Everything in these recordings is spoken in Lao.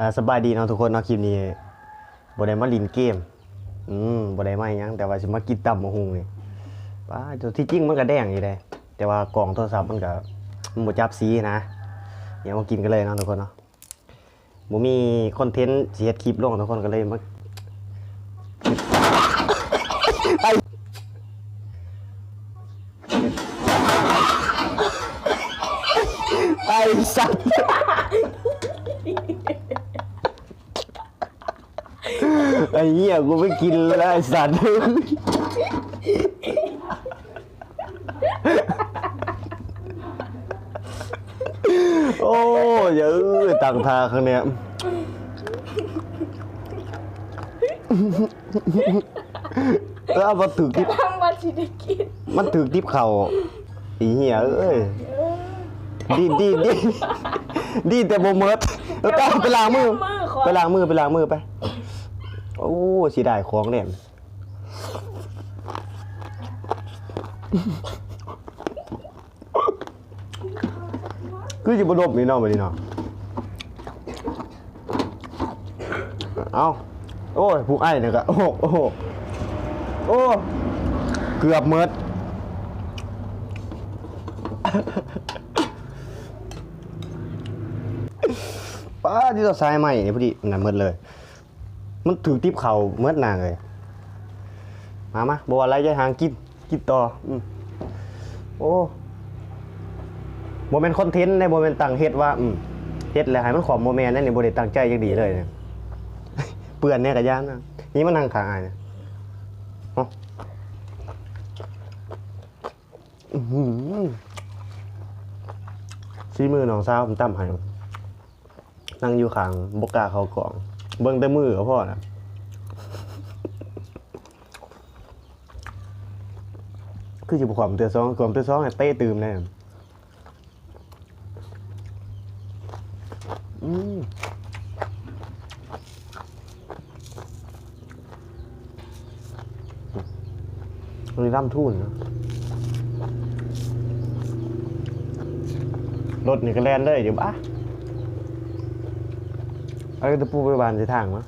ອ່າ ສະບາຍດີເນາະທຸກຄົນເນາະ, ຄລິບນີ້ບໍ່ໄດ້ມາຫຼິ້ນເກມ ອືມ ບໍ່ໄດ້ມາຫຍັງ ແຕ່ວ່າຊິມາກິນຕຳບັກຫຸ່ງນີ້. ປ້າດ ທີ່ຈິງມັນກະແດງຢູ່ເດ້ ແຕ່ວ່າກ້ອງໂທລະສັບມັນກະ ມັນບໍ່ຈັບສີນະ. ດຽວມາກິນກັນເລີຍເນາະທຸກຄົນເນາະ. ບໍ່ມີຄອນເທັນຊິເຮັດຄລິບລົງ ທຸກຄົນກະເລີຍມາ ໄອ້ ໄອ້ສັດ ໄອ້ເຫຍ ກູໄປກິນແລ້ວໄອ້ສັດ. ໂອ້ຍ ເອີຍ ຕັ້ງທ່າຂ້າງນີ້ ເອີ ມັນຖືກຕິບ ກຳລັງວ່າຊິໄດ້ກິນ ມັນຖືກຕິບເຂົ້າ ໄອ້ເຫຍເອີຍ. ດີ ດີ ດີ ດີແຕ່ບໍ່ໝົດ. ເອີ ໄປ ໄປລ້າງມື ໄປລ້າງມື ໄປລ້າງມືໄປ. ໂອ້ ເສຍດາຍຂອງແດ່. ຄືຊິບໍ່ດົບນີ້ເນາະ ບາດນີ້ເນາະ. ເອົ້າ ໂອ້ຍ ຜູ້ອ້າຍນີ້ກະ ໂອ້ໂຫ ໂອ້ ເກືອບໝົດ. ປ້າດ ສາຍໄມ້ນີ້ພໍດີນັ້ນໝົດເລີຍ. ມັນຖືກຕິບເຂົ້າໝົດນາງເອີຍ. ມາ ມາ ບໍ່ວ່າຫຼາຍ ຢ່າຫາງກິນ ກິນຕໍ່. ອືມ ໂອ້ ບໍ່ແມ່ນຄອນເທັນເດ້ ບໍ່ແມ່ນຕັ້ງເຮັດວ່າ ອືມ ເຮັດແລ້ວໃຫ້ມັນຂອມ ບໍ່ແມ່ນເດ້ນີ້. ບໍ່ໄດ້ຕັ້ງໃຈຈັກດີ້ເລີຍ ເປື້ອນແດ່ກະຢ້ານນະ. ນີ້ມານັ່ງຂ້າງອ້າຍນະ. ອືມ ສີມືນ້ອງສາວເພິ່ນຕຳໃຫ້. ນັ່ງຢູ່ຂ້າງ ບໍ່ກ້າເຂົ້າກ້ອງ ເບິ່ງແຕ່ມືກະພໍລະ. ຄືຊິບໍ່ຂວມເທື່ອສອງ ຂວມເທື່ອສອງໃຫ້ເຕະຕື່ມແດ່. ອືມ ອັນນີ້ລຳທູນນະ. ລົດນີ້ກະແລ່ນເລີຍຢູ່ບະ. ເອົາຕະປູໄປຫວ່ານໃສ່ທາງມາ.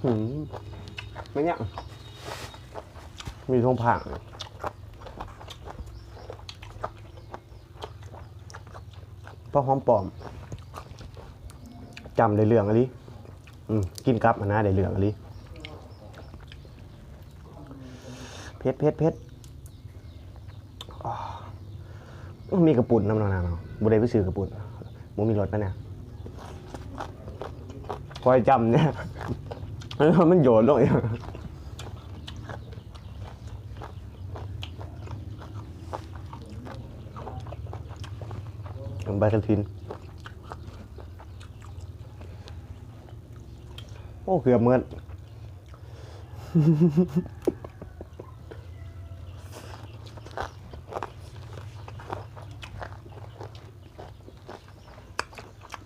ຫືມ ແມ່ນຫຍັງ? ມີທົ່ວຜັກ. ຜັກຫອມປ້ອມ ຈ້ຳໄດ້ເລື່ອງອີ່ຫຼີ. ອືມ ກິນກັບຫັ້ນນະ ໄດ້ເລື່ອງອີ່ຫຼີ. ເຜັດ ເຜັດ ເຜັດ. ອໍ ມີກະປຸ້ນນຳເນາະ ບໍ່ໄດ້ໄປຊື້ກະປຸ້ນ ບໍ່ມີລົດປານໃດ. ຄອຍຈ້ຳແດ່ ມັນໂຍນລົງອີກ. ໃບກະຖິນ ໂອ້ ເກືອບໝົດ.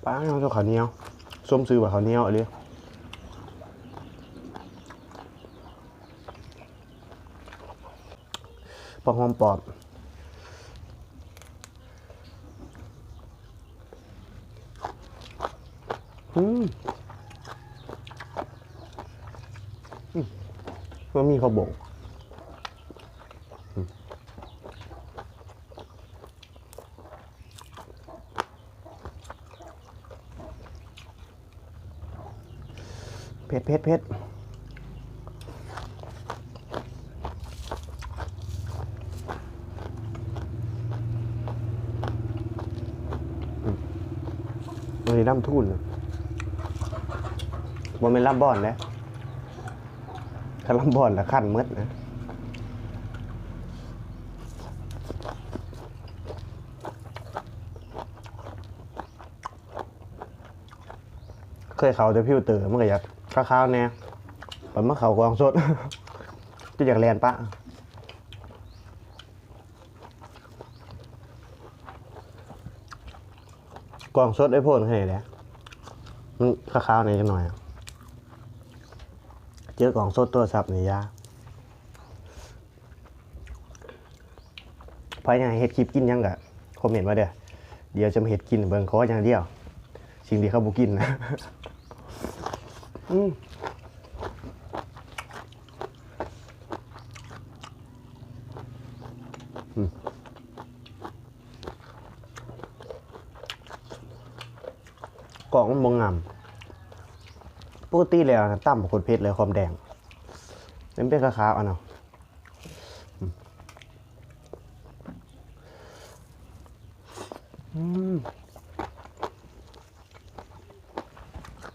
ປ້າດ ເຈົ້າເຂົ້າໜຽວ ສົມຊື່ວ່າເຂົ້າໜຽວອີ່ຫຼີ. ຜັກຫອມປ້ອມ. ອືມ ອືມ ມັນມີຜັກບົ້ງ. ອືມ ເຜັດ ເຜັດ ເຜັດ. ອືມ ອັນນີ້ລຳທູນ ບໍ່ແມ່ນລຳບ່ອນເດ້. ຄັນລຳບ່ອນລະຄັນໝົດນະ. ເຄີຍເຂົ້າແຕ່ຟິວເຕີ ມັນກະຢາກຄາວໆແດ່ ບັດມາເຂົ້າກ້ອງສົດ ຄືຢາກແລ່ນປະ. ກ້ອງສົດໄອໂຟນແຄ່ນີ້ແຫຼະ ມັນຄາວໆແດ່ຈັກໜ້ອຍ. ເຈີກ້ອງສົດໂທລະສັບນີ້ຢ່າ. ໃຜຢາກໃຫ້ເຮັດຄລິບກິນຫຍັງກະ ຄອມເມັນມາເດີ້ ດຽວຈະມາເຮັດກິນໃຫ້ເບິ່ງ ຂໍຢ່າງດຽວ ສິ່ງທີ່ເຂົາບໍ່ກິນນະ. ອືມ ອືມ ກ້ອງມັນບໍ່ງາມ. ປົກກະຕິແລ້ວນະ ຕຳໂຄດເຜັດເລີຍ ຫອມແດງ ມັນເປັນຂາວໆ ອະເນາະ. ອືມ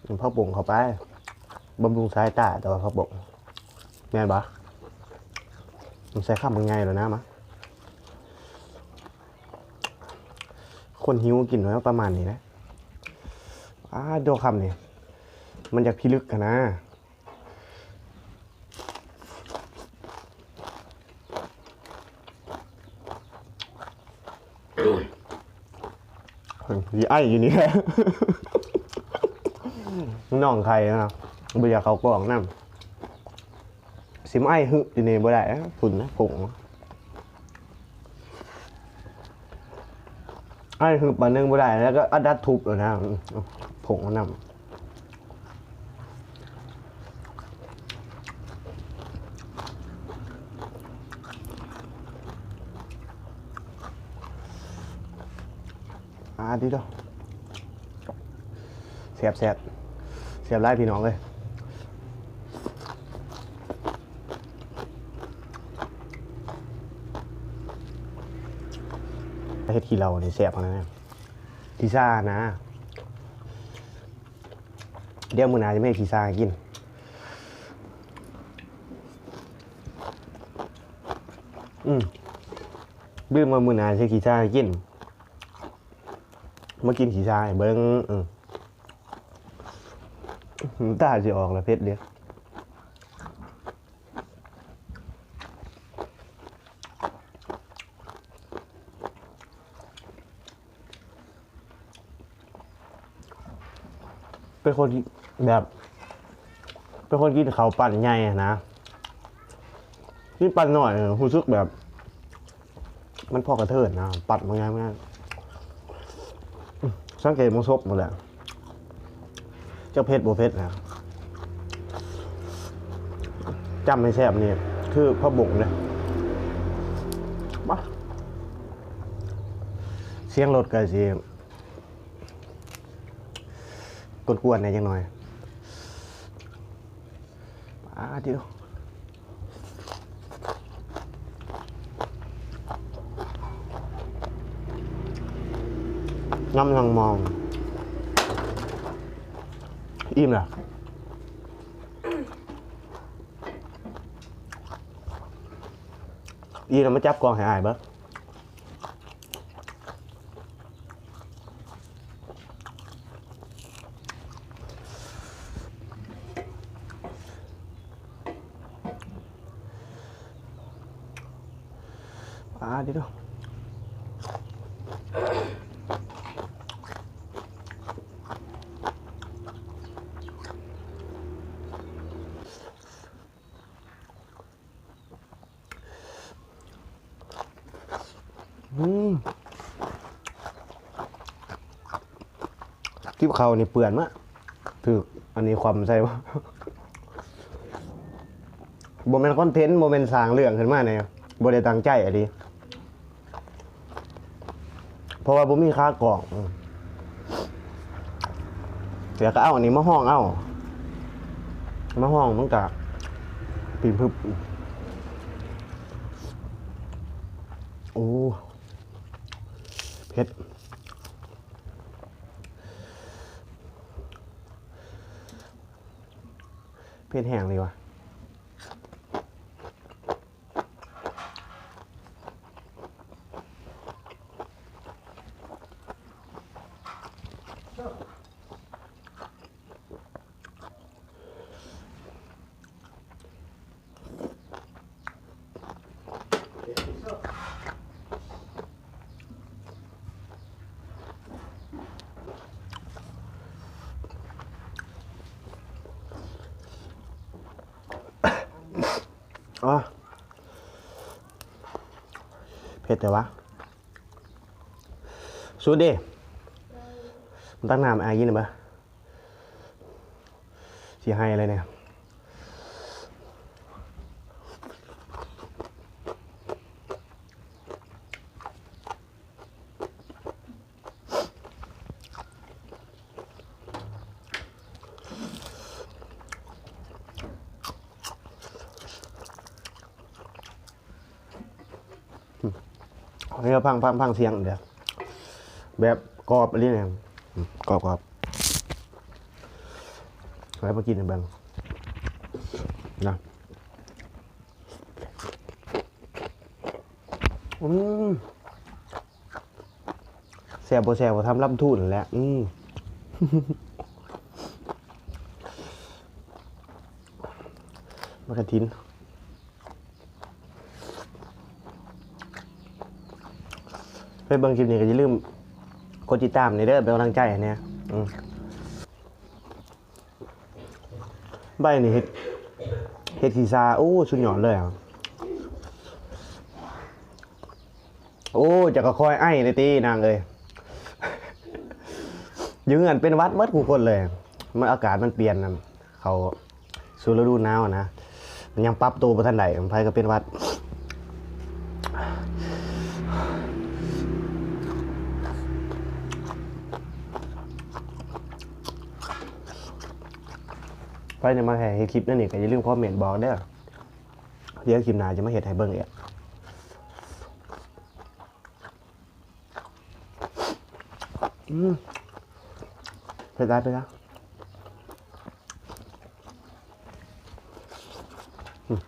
ເອົາຜັກບົ້ງເຂົ້າໄປ ບຳລຸງສາຍຕາ ແຕ່ວ່າຜັກບົ້ງ ແມ່ນບໍ່? ມັນໃສ່ຄຳບັກໃຫຍ່ໂລດນະ ມາ ຄົນຫິວກິນປະມານນີ້ແຫຼະ. ອາ ໂດ ຄຳນີ້ ມັນຢາກພິລຶກຫັ້ນນາ. ຊິໄອຢູ່ນີ້ແຫຼະ ນ້ອງໄຂ່ນະ ບໍ່ຢາກເຂົ້າກ້ອງນຳ ຊິມາໄອຫຶບຢູ່ນີ້ບໍ່ໄດ້ ຝຸ່ນນະ ຜົງ ໄອຫຶບບາດໜຶ່ງບໍ່ໄດ້ ແລ້ວກໍອາດັດທຸບໂລດນະ ຜົງນຳ. ອາ ດີເດີ ແຊບໆ ແຊບຫຼາຍພີ່ນ້ອງເອີຍ. ເຮັດຂີ້ເຫຼົ້ານີ້ແຊບຂະໜາດນັ້ນ ຂີ້ຊານະ. ດຽວມື້ໜ້າຈະມາເຮັດຂີ້ຊາໃຫ້ກິນ. ອືມ ລືມວ່າມື້ໜ້າຊິເຮັດຂີ້ຊາໃຫ້ກິນ. ມາກິນຂີ້ຊາໃຫ້ເບິ່ງ. ອືມ ນ້ຳຕາຊິອອກລະ ເຜັດເດ້. ເປັນຄົນແບບ ເປັນຄົນກິນເຂົ້າປັ້ນໃຫຍ່ຫັ້ນນະ ກິນປັ້ນນ້ອຍ ເອີ ຮູ້ສຶກແບບ ມັນພໍກະເທີນນະ ປັ້ນບັກໃຫຍ່ ສັງເກດເບິ່ງສົບໝົດແຫຼະ ຈັກເຜັດບໍ່ເຜັດນະ. ຈ້ຳໃຫ້ແຊບນີ້ຄືຜັກບົ້ງເດ້. ມາ ສຽງລົດກໍຊິ ກວນໆແດ່ຈັກໜ່ອຍ. ປາດຕິໂທ ງຳລັງມອງ ອີ່ມລະ ອີ່ມລະ ມາຈັບກ້ອງໃຫ້ອ້າຍເບິ່ງ. ປາດຕິໂທ ອືມ ຕິບເຂົ້ານີ້ເປື້ອນມາ ຖືກອັນນີ້ຄວ່ຳໃສ່ ບໍ່ແມ່ນຄອນເທັນ ບໍ່ແມ່ນສ້າງເລື່ອງຂຶ້ນມາແນ່ ບໍ່ໄດ້ຕັ້ງໃຈອີ່ຫຼີ. ເພາະວ່າບໍ່ມີຂາກ້ອງ ແລ້ວກໍເອົາອັນນີ້ມາຮອງເອົາ ມາຮອງມັນກະປິ່ນຜຶບ. ໂອ້ ເຜັດ ເຜັດແຮງເລີຍວ່າ. ອໍ ເຜັດແທ້ວະ. ສູດເດ້ ມາຕັກນ້ຳໃຫ້ອ້າຍກິນແດ່ເບິ່ງ ຊິໄຫ້ເລີຍນີ້. ເຮົາຟັງ ຟັງ ຟັງສຽງເດີ້ ແບບກອບອີ່ຫຼີນີ້ ອືມ ກອບໆ ໃຫ້ມາກິນໃຫ້ເບິ່ງນະ. ອືມ ແຊບບໍ່ແຊບກໍທຳລຳທູນແຫຼະ ອືມ ໝາກກະທິນ. ໄປເບິ່ງຄລິບນີ້ກໍຢ່າລືມກົດຕິດຕາມແດ່ເດີ້ ເປັນກຳລັງໃຈໃຫ້ແດ່ ອືມ. ໃບນີ້ເຮັດ ເຮັດຂີ້ສາ ໂອ້ ສຸດຍອດເລີຍ. ໂອ້ ເຈົ້າກໍຄອຍໄອແດ່ຕິນາງເອີຍ ຢູ່ເຮືອນເປັນຫວັດໝົດຄູ່ຄົນເລີຍ ມັນອາກາດມັນປ່ຽນນຳ ເຂົ້າສູ່ລະດູໜາວນະ ມັນຍັງປັບໂຕບໍ່ທັນໄດ້ ໃຜກໍເປັນຫວັດ. ໃຜໄດ້ມາແຮ່ເຮັດຄລິບແນວນີ້ກໍຢ່າລືມຄອມເມັນບອກເດີ້ ດຽວຄລິບໜ້າຈະມາເຮັດໃຫ້ເບິ່ງອີກ. ອືມ ເຜັດຫຼາຍ ເຜັດຫຼາຍ. ອືມ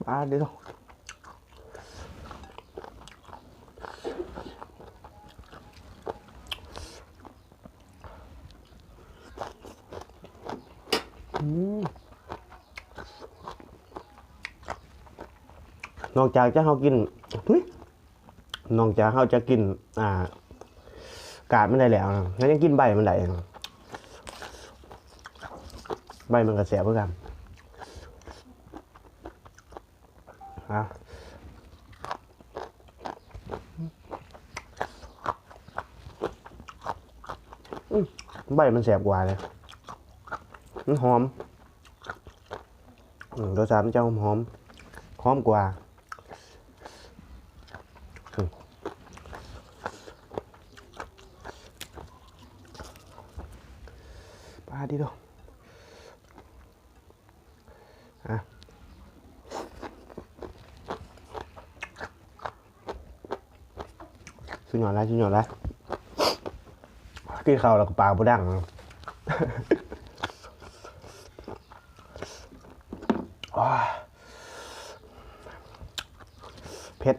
ອ່າ ເດີ ອືມ ນອກຈາກຈະເຮົາກິນ ທຸຍ ນອກຈາກເຮົາຈະກິນ ອ່າ ກາບມັນໄດ້ແລ້ວນະ ເຮົາຍັງກິນໃບມັນໄດ້ນະ ໃບມັນກໍແຊບຄືກັນ ອາ ອືມ ໃບມັນແຊບກວ່າເດ້ ມັນຫອມ ອືມ ລົດຊາດມັນຈະຫອມໆ ຫອມກວ່າ ອືມ ປາດຕິໂທ້ ອາ ສຸດຍອດຫຼາຍ ສຸດຍອດຫຼາຍ ກິນເຂົ້າແລ້ວກໍປາກບໍ່ດັງ ໂອ້ຍ ເຜັດ.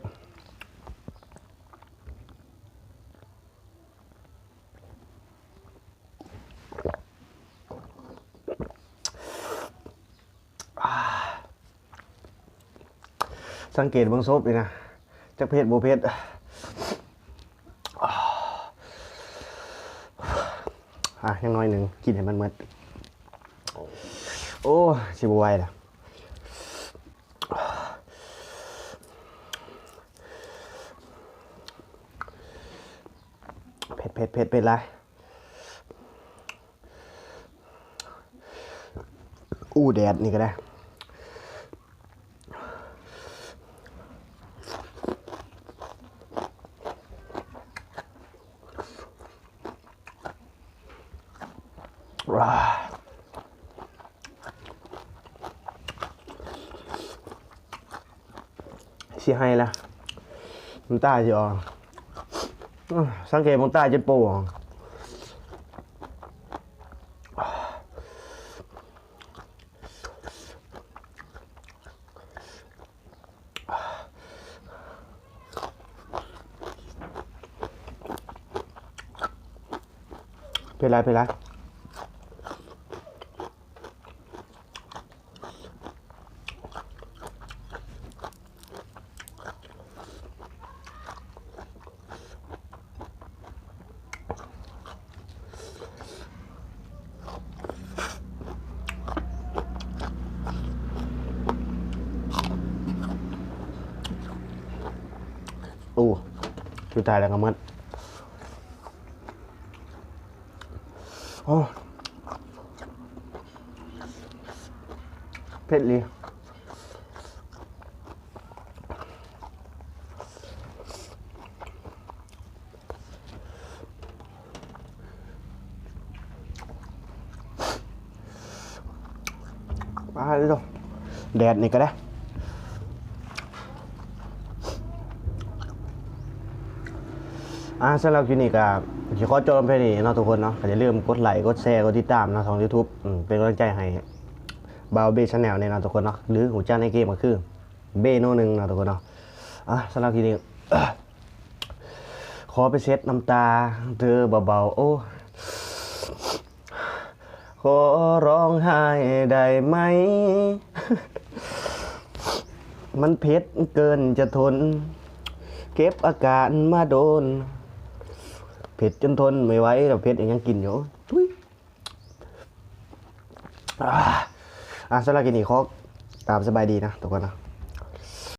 ສັງເກດເບິ່ງສົບນີ້ນະ ຈັກເຜັດບໍ່ເຜັດ ອ່າ ຍັງໜ້ອຍໜຶ່ງ ກິນໃຫ້ມັນໝົດ ໂອ້ ຊິບໍ່ໄຫວລະ ເຜັດ ເຜັດ ເຜັດ ເຜັດຫຼາຍ. ອູ້ ແດດນີ້ກໍໄດ້ ຊິໄຫ້ລະ ນ້ຳຕາຊິອອກ ສັງເກດເບິ່ງຕາຈົນໂປ່ງ ເຜັດຫຼາຍ ເຜັດຫຼາຍ. ເ ສຸດທ້າຍແລ້ວກໍໝົດ. ໂອ້ ເຜັດອີ່ຫຼີ. ປາດໂທ້ ແດດນີ້ກໍໄດ້. ອ່າ ສຳລັບຄລິບນີ້ກໍຊິຂໍຈົບລງພຽງນີ້ເນາະທຸກຄົນເນາະ. ກໍຢ່າລືມກົດໄລ ກົດແຊ ກົດຕິດຕາມເນາະ ຊ່ອງ YouTube ເປັນກຳລັງໃຈໃຫ້ບ່າວເບ Channel ແດ່ເນາະທຸກຄົນເນາະ ຫຼືຮູ້ຈັກໃນເກມກໍຄື ເບໂນໜຶ່ງເນາະທຸກຄົນເນາະ. ອ່າ ສຳລັບຄລິບນີ້ ຂໍໄປເຊັດນ້ຳຕາເດີເບົາໆ ໂອ້ ຂໍຮ້ອງໄຫ້ໄດ້ໄໝ ມັນເຜັດເກີນຈະທົນ ເກັບອາການມາດົນ ເຜັດຈົນທົນບໍ່ໄຫວແລ້ວ ເຜັດຫຍັງກິນຢູ່ ທຸຍ. ອ່າ ສຳລັບຄລິບນີ້ຂໍກ່າວສະບາຍດີນະທຸກຄົນນະ.